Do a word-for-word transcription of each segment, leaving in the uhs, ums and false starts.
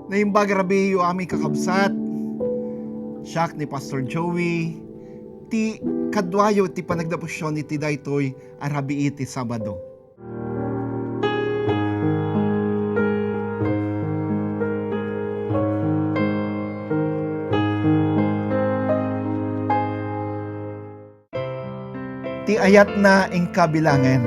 Naimbag a rabiiyo, amin kakabsat. Siak ni Pastor Joey, ti kaduayo ti panagdevosion iti daytoy a rabii ti Sabado. Ti ayatna inka bilangen.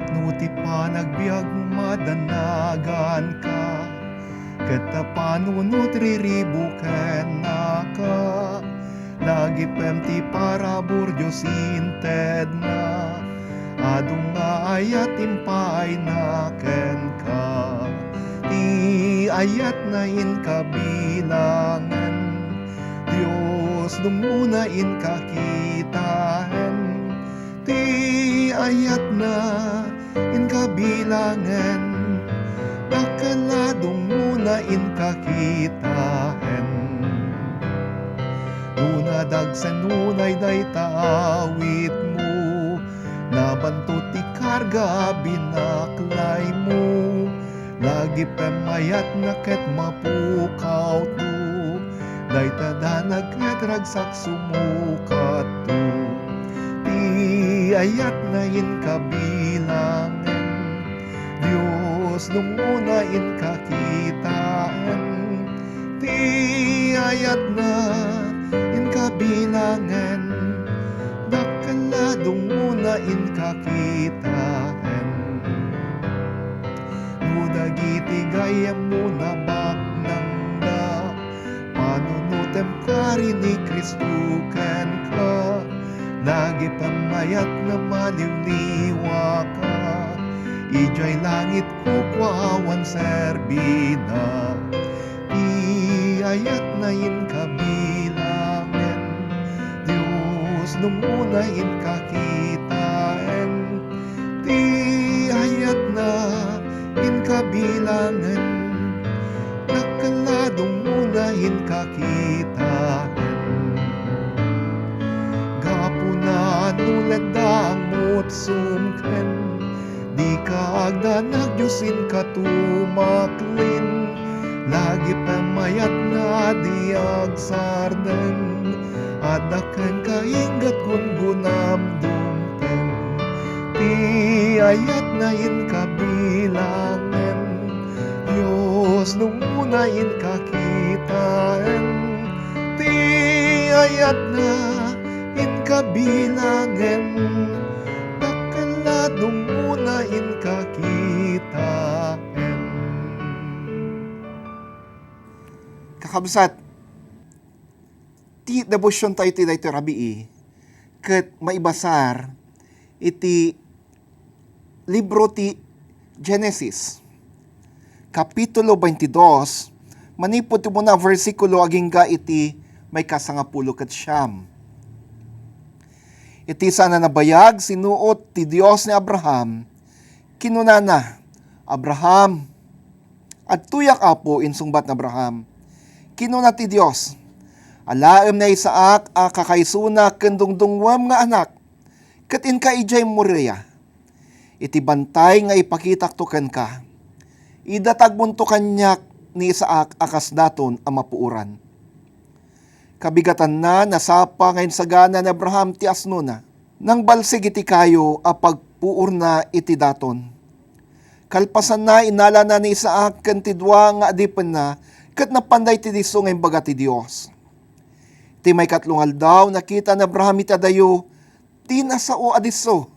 No ti panagbiagmo madanaganka, ket ta panunot riribu kennaka, lagipem ti parabur Dios intedna, adu nga ayat impaayna kenka. Ti ayatna inka bilangen, Dios, dumngona inka kitaen. Ti ayatna inka bilangen, dakkel a dumngona inka kitaen. No nadagsen unay dayta awitmo, nabanto ti karga a binaklaymo, lagipem ayatna ket mapukawto, dayta danag ket ragsak sumukatto. Ti ayatna inka bilangen, Dios, dumngona inka kitaen. Ti ayatna inka bilangen, dakkel a dumngona inka kitaen. No dagiti gayyemmo nabaknangda, panunotem kari ni Cristo kenka, lagipem ayatna maliwliwaka, idiay langit kukua awan serbida. Ti ayatna inka bilangen, Dios, dumngona inka kitaen. Ti ayatna inka bilangen, dakkel a dumngona inka kitaen. Gapuna no ledda a mutsom ken dika agdanag, Dios, inka tumaklin, lagipem ayatna a di agsardeng, adda kenka inggat gunggunam dumteng. Ti ayatna inka bilangen, Dios, dumngona inka kitaen. Ti ayatna inka bilangen, dakkel a dumngona inka kitaen. Kakabsat, ti devosiontayo ti daytoy rabii ket maibasar iti libro ti Genesis, Kapitulo twenty-two, manipud ti umuna a bersikulo agingga iti maikasangapulo ket siam. Iti saan a nabayag, sinuot ti Dios ni Abraham. Kinunana, "Abraham!" "Adtoyak, Apo," insungbat ni Abraham. Kinuna ti Dios, "Alaem ni Isaac a kakaisuna ken dungdungngoem nga anak, ket inka idiay Moriah. Iti bantay nga ipakitakto kenka, idatagmonto kaniak ni Isaac a kas daton a mapuoran." Kabigatanna, nasapa nga insagana ni Abraham ti asnona. Nangbalsig iti kayo a pagpuorna iti daton. Kalpasanna, innalana ni Isaac ken ti dua nga adipenna, ket napanda iti disso nga imbaga ti Dios. Iti maikatlo nga aldaw, nakita ni Abraham iti adayo ti nasao a disso.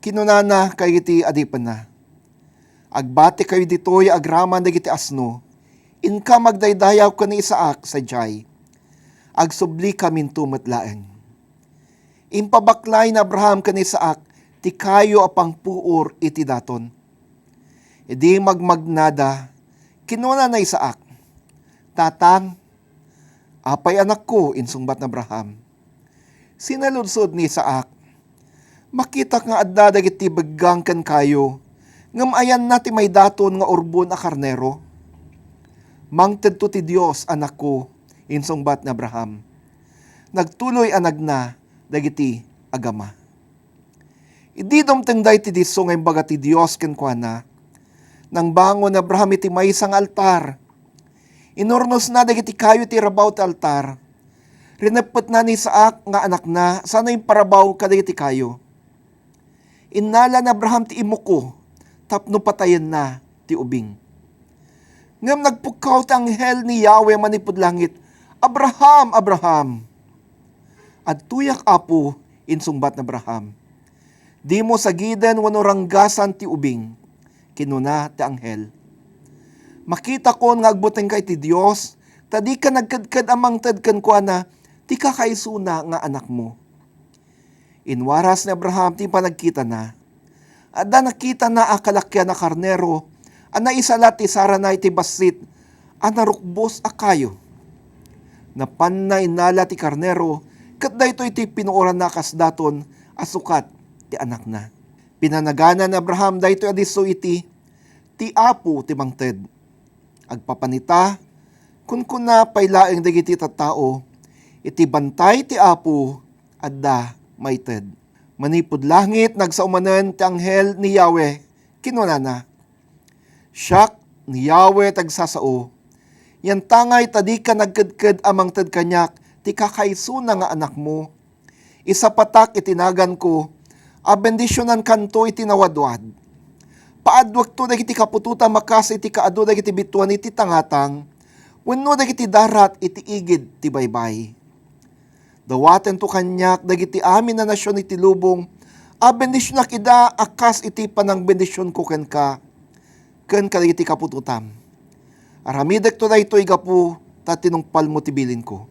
Kinunana kadagiti adipenna, "Agbatikayo ditoy agraman dagiti asno, inka magdaydayaw ken ni Isaac sadiay. Agsublikaminto met laeng." Impabaklay ni Abraham ken ni Isaac ti kayo a pangpuor iti daton. Idi magmagnada, kinuna ni Isaac, "Tatang." "Apay, anakko?" insungbat ni Abraham. Sinaludsod ni Isaac, "Makitak nga adda dagiti beggang ken kayo, ngem ayanna ti maidaton nga urbon a karnero." "Mangtedto ti Dios, anakko," insungbat ni Abraham. Nagtuloy a nagna, dagiti agama. Idi dumtengda iti disso nga imbaga ti Dios kenkuana, nangbangon ni Abraham iti maysa nga altar. Inurnosna dagiti kayo iti rabaw ti altar. Rineppetna ni Isaac nga anakna sana imparabaw kadagiti kayo. Innala ni Abraham ti imuko tapno patayenna ti ubing. Ngem nagpukkaw ti anghel ni Yahweh manipud langit, "Abraham, Abraham!" "Adtoyak, Apo," insungbat ni Abraham. "Dimo sagiden wenno ranggasan ti ubing," kinuna ti anghel. "Makitakon nga agbutengka iti Dios, ta dika nagkedked a mangted kenkuana ti kakaisuna nga anakmo." Inwaras ni Abraham ti panagkitana. Adda nakitana a kalakian a karnero a naisalat ti sarana iti bassit a narukbos a kayo. Napanna innala ti karnero, ket daytoy ti pinuoranna a kasdaton a sukat ti anakna. Pinanagana ni Abraham daytoy a disso iti, "Ti Apo ti mangted." Agpapan ita, kunkuna pay laeng dagiti tattao, "Iti bantay ti Apo adda maited." Manipud langit, nagsao manen ti anghel ni Yahweh. Kinunana, "Siak ni Yahweh ti agsasao. Yantangay ta dika nagkedked a mangted kaniak ti kakaisuna nga anakmo. Isapatak iti naganko a bendisionankanto iti nawadwad. Paadwekto dagiti kaputotam a kas iti kaadu dagiti bituen iti tangatang wenno dagiti darat iti igid ti baybay. Dawatento kaniak dagiti amin a nasion iti lubong a bendisionak ida a kas iti panangbendisionko kenka ken kadagiti kaputotam. Aramidekto daytoy gapu ta tinungpalmo ti bilinko."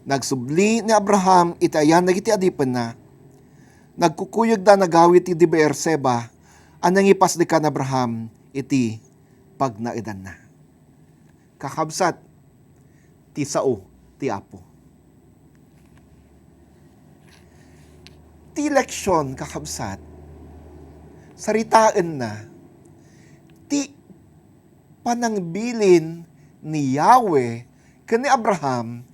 Nagsubli ni Abraham iti ayan dagiti adipenna. Nagkukuyogda nagawid idi Beerseba a nangipasdekan ni Abraham iti pagnaedanna. Kakabsat, ti sao ti Apo. Ti leksion, kakabsat, saritaenna ti panangbilin ni Yahweh ken ni Abraham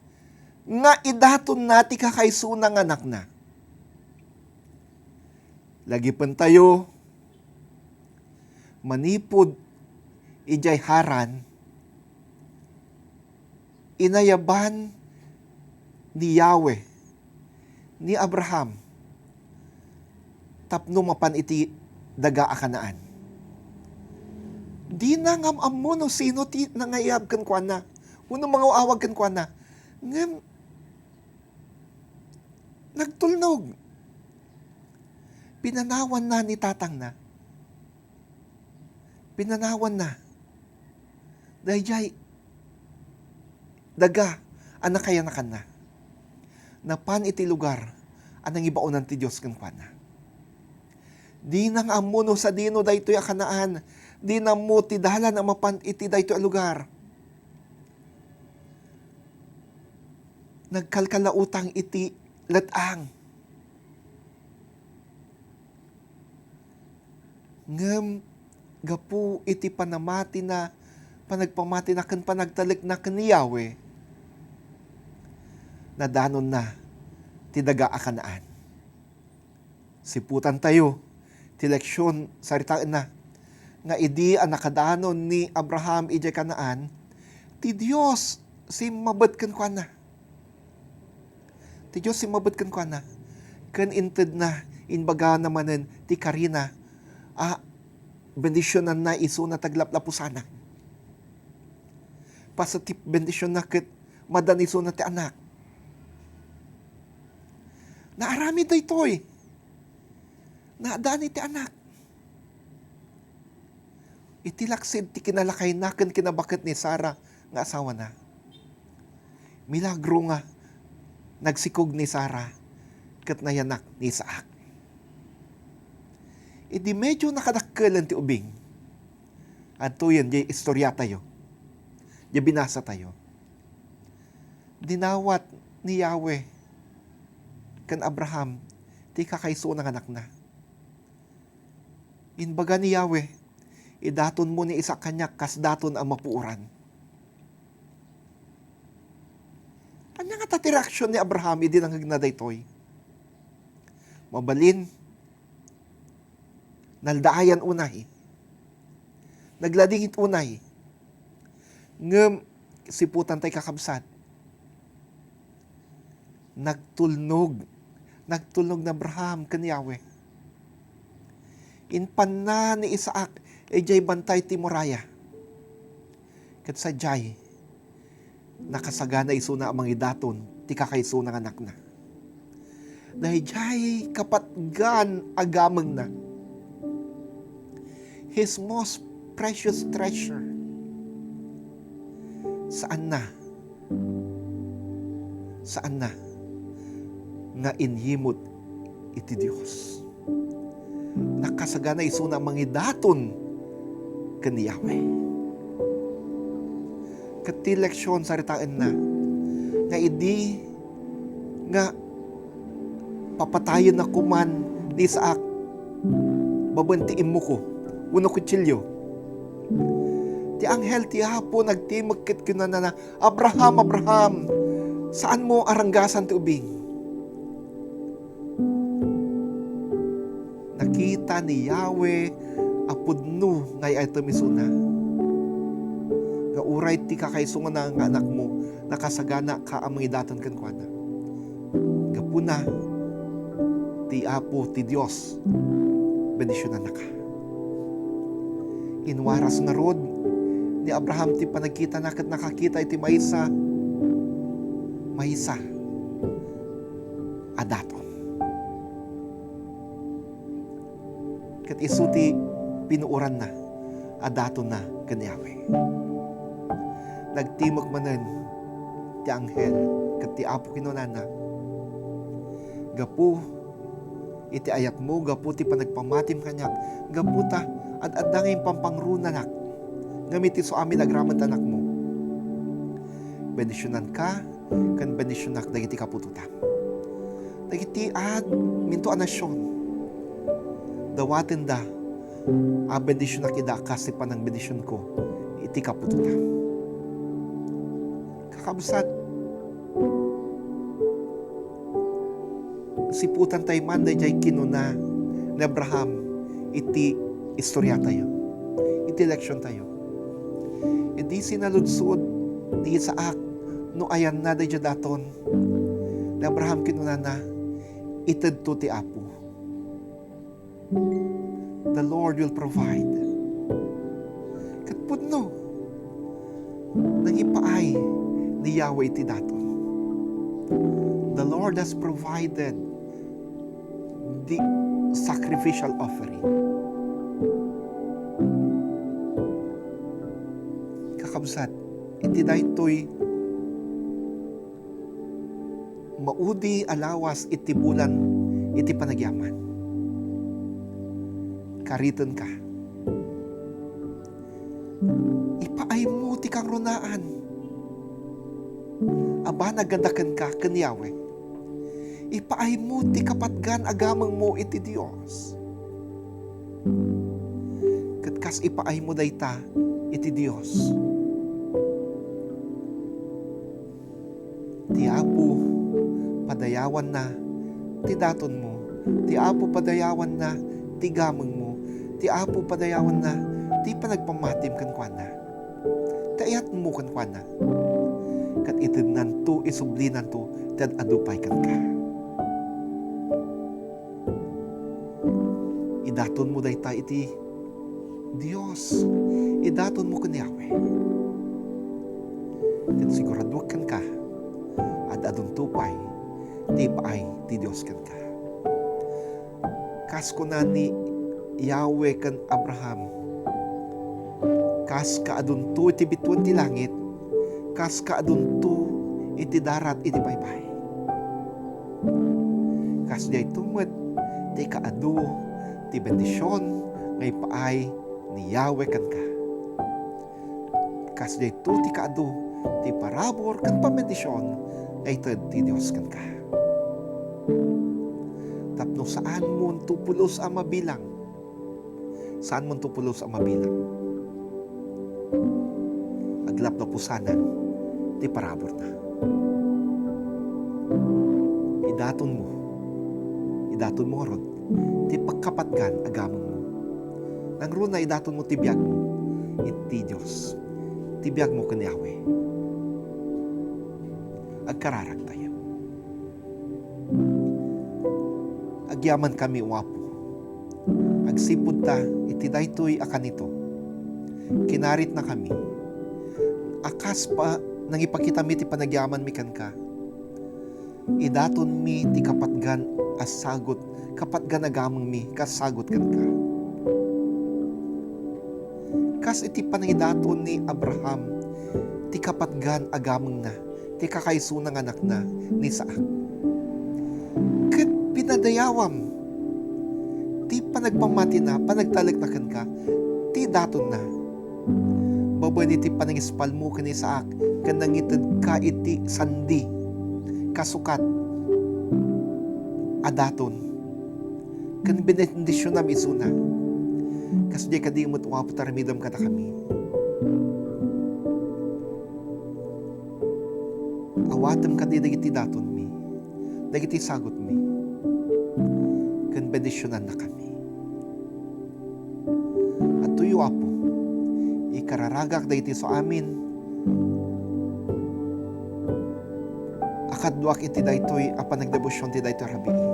nga idatonna ti kakaisuna nga anakna. Lagipentayo, manipud idiay Haran, inayaban ni Yahweh ni Abraham tapno mapan iti daga a Canaan. Dina ngam-ammo no sino ti nangayab kenkuana wenno mangaw-awag kenkuana. Ngem nagtulnog. Pinanawanna ni tatangna. Pinanawanna daydiay daga a nakayanakanna. Napan iti lugar a nangibaonan ti Dios kenkuana. Dina nga ammo no sadino daytoy a Canaan. Dina ammo ti dalan a mapan iti daytoy a lugar. Nagkalkalautang iti let-ang. Ngem gapu iti panamatina, panagpamatina ken panagtalekna ken ni Yahweh, nadanonna ti daga a Canaan. Siputantayo ti leksion, saritaenna nga idi a nakadanon ni Abraham idiay Canaan, ti Dios simmabet kenkuana. Ti Dios simmabet kenkuana, ken intedna, imbagana manen ti karina a bendisionanna isuna ti aglaplapusana. Positive bendisionna ket madan isuna ti anak. Naaramid daytoy. Naadani ti anak. Iti laksid ti kinalakayna ken kinabaket ni Sara nga asawana, milagro nga nagsikog ni Sara ket nayanak ni Isaac. Idi medyo nakadakkelen ti ubing, adtoyen diay istoriatayo, diay binasatayo. Dinawat ni Yahweh ken Abraham ti kakaisuna nga anakna. Imbaga ni Yahweh, "Idatonmo ni Isaac kaniak kas daton a mapuoran." Ania ngata ti reaksion ni Abraham idi nangngegna daytoy? Mabalin, naldaayan unay. Nagladingit unay. Ngem, siputan tay kakabsat. Nagtulnog. Nagtulnog ni Abraham ken Yahweh. Impanna ni Isaac idiay bantay ti Moriah. Ket sadiay, nakasagana isuna a mangidaton ti kakaisuna nga anakna. Daydiay kapatgan a gamengna, his most precious treasure, saanna, saanna nga inyimut iti Dios. Nakasagana isuna a mangidaton ken ni Yahweh. Ket ti leksion, saritaenna nga idi nga papatayenna koman ni Isaac babaen ti immuko wenno kutsilio, ti anghel ti Apo nagtimek ket kinunana, "Abraham, Abraham, saanmo a ranggasan ti ubing." Nakita ni Yahweh a pudno nga ay-ayatem isuna, nga uray ti kakaisuna nga anakmo, nakasagana ka a mangidaton kenkuana. Gapuna, ti Apo, ti Dios, bendisionannaka. Inwaras ngarud ni Abraham ti panagkitana ket nakakita iti maysa, maysa a daton. Ket isu ti pinuoranna a datonna ken Yahweh. Nagtimek manen ti anghel ket ti Apo kinunana, "Gapu iti ayatmo, gapu ti panagpamatim kaniak, gapu ta ad-adda nga impangrunanak, ngem iti isu amin agraman ti anakmo, bendisionanka ken bendisionak dagiti kaputotam. Dagiti amin to a nasion, dawatenda a bendisionak ida a kas ti panangbendisionko iti kaputotam." Kakabsat, siputan tay man daydiay kinuna ni Abraham iti istoriatayo, iti leksiontayo. Idi sinaludsod ni Isaac no ayanna daydiay daton, ni Abraham kinunana, "Itedto ti Apo." The Lord will provide. Ket pudno, nangipaay ni Yahweh iti daton. The Lord has provided the sacrificial offering. Kakabsat, iti daytoy maudi a lawas iti bulan iti panagyaman. Karitenka. Ipaaymo ti kangrunaan a banag a dakenka ken Yahweh. Ipaaymo ti kapatgan a gamengmo iti Dios. Ket kas ipaaymo dayta iti Dios, ti Apo padayawanna ti datonmo, ti Apo padayawanna ti gamengmo, ti Apo padayawanna ti panagpamatim kenkuana, ti ayatmo kenkuana. Ket itednanto, isublinanto ti ad-adu pay kenka. Idatonmo dayta iti Dios, idatonmo ken Yahweh. Ket siguraduek kenka, ad-adunto pay ti ipaay ti Dios kenka. Kas kuna ni Yahweh ken Abraham, kas kaadunto iti bituen ti langit, kas kaadunto iti darat iti baybay. Kasdiayto met ti kaadu ti bendision nga ipaay ni Yahweh kenka. Kasdiayto ti kaadu ti parabur ken pambendision nga ited ti Dios kenka. Tapno saanmonto pulos a mabilang, saanmonto pulos a mabilang. Aglapgapusanan ti paraburna. Idatonmo. Idatonmo ngarud ti pakapatgan a gamengmo. Nangruna, idatonmo ti biagmo iti Dios, ti biagmo ken Yahweh. Agkararagtayo. Agyamankami, O Apo. Agsipud ta iti daytoy a kanito, kinaritnakami. A kas pa nangipakitami ti panagyamanmi kenka, idatonmi ti kapatgan a sagut, kapatgan a gamengmi kas sagut kenka. Kas iti panangidaton ni Abraham ti kapatgan a gamengna, ti kakaisuna nga anakna ni Isaac. Ket pinadayawam ti panagpammatina, panagtalekna kenka, ti datonna. Babaen iti panangispalmo ken ni Isaac, ken nangitedka iti sandi, kasukat a daton, ken benendisionam isuna. Kas diay kadi met, O Apo, ta aramidem kadakami. Awatem kadi dagiti datonmi, dagiti sagutmi, ken bendisionannakami. Adtoyo, Apo, ikararagak dagiti isu amin a kaduak iti daytoy a panagdebosion ti daytoy a rabii.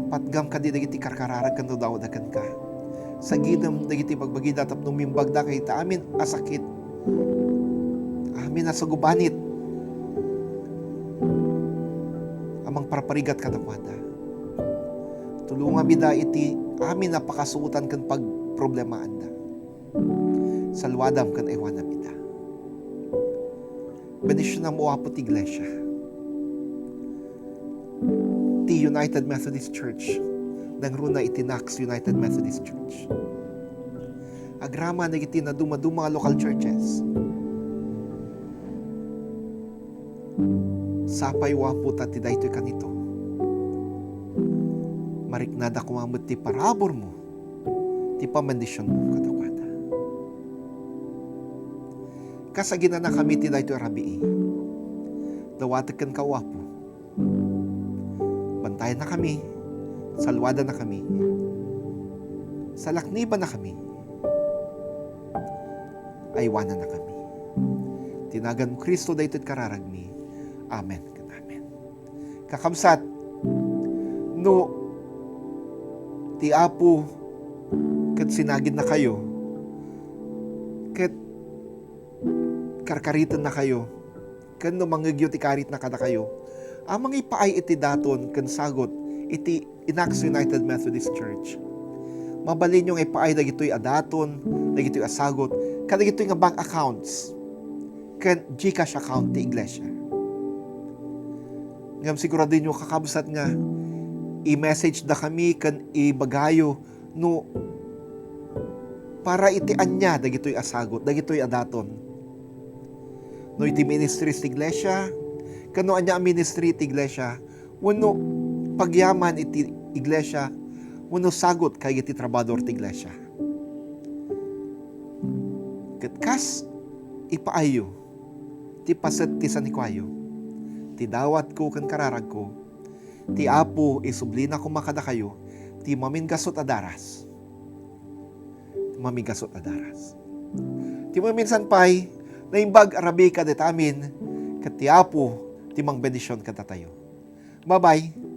Patgam kadi dagiti karkararag ken dawdawada kenka. Sagidem dagiti bagbagida tapno mimbagda kadagiti amin a sakit, amin a sagubanit a mangparparigat kadakuada. Tulongam ida iti amin a pakasuotan ken pagproblemaanda. Salwadam ken aywanam ida. Bendisionam, O Apo, ti iglesia, ti United Methodist Church, nangruna iti Knox United Methodist Church. Agraman dagiti nadumaduma a local churches. Sapay, O Apo, ta ti daytoy kanito, mariknada koma met ti paraburmo, ti pambendisionmo kadakuada. Kas aginanakami ti daytoy a rabii, dawatek kenka, O Apo. Bantayannakami, salwadannakami, salaknibannakami, aywanannakami. Ti naganmo, Cristo, daytoy kararagmi. Amen ken amen. Kakabsat, no ti Apo ket sinagidnakayo, ket karkaritennakayo, ken no mangngegyo ti karitna kadakayo a mangipaay iti daton ken sagut iti Knox United Methodist Church, mabalinyo nga ipaay dagitoy a daton, dagitoy a sagut, kadagitoy nga bank accounts ken GCash account ti iglesia. Ngem siguradonyo, kakabsat, nga i-message dakami ken ibagayo no para iti ania dagitoy a sagut, dagitoy a daton. No iti ministries ti iglesia, ken no ania a ministry ti iglesia, wenno pagyaman iti iglesia, wenno sagut kadagiti trabahador ti iglesia. Ket kas ipaayyo ti paset ti sanikuayo, ti dawatko ken kararagko, ti Apo isublina koma kadakayo ti mamingasut a daras. Ti mamingasut a daras. Ti maminsan pay, naimbag a rabii kadatamin, ket ti Apo ti mangbendision kadatayo. Bye-bye.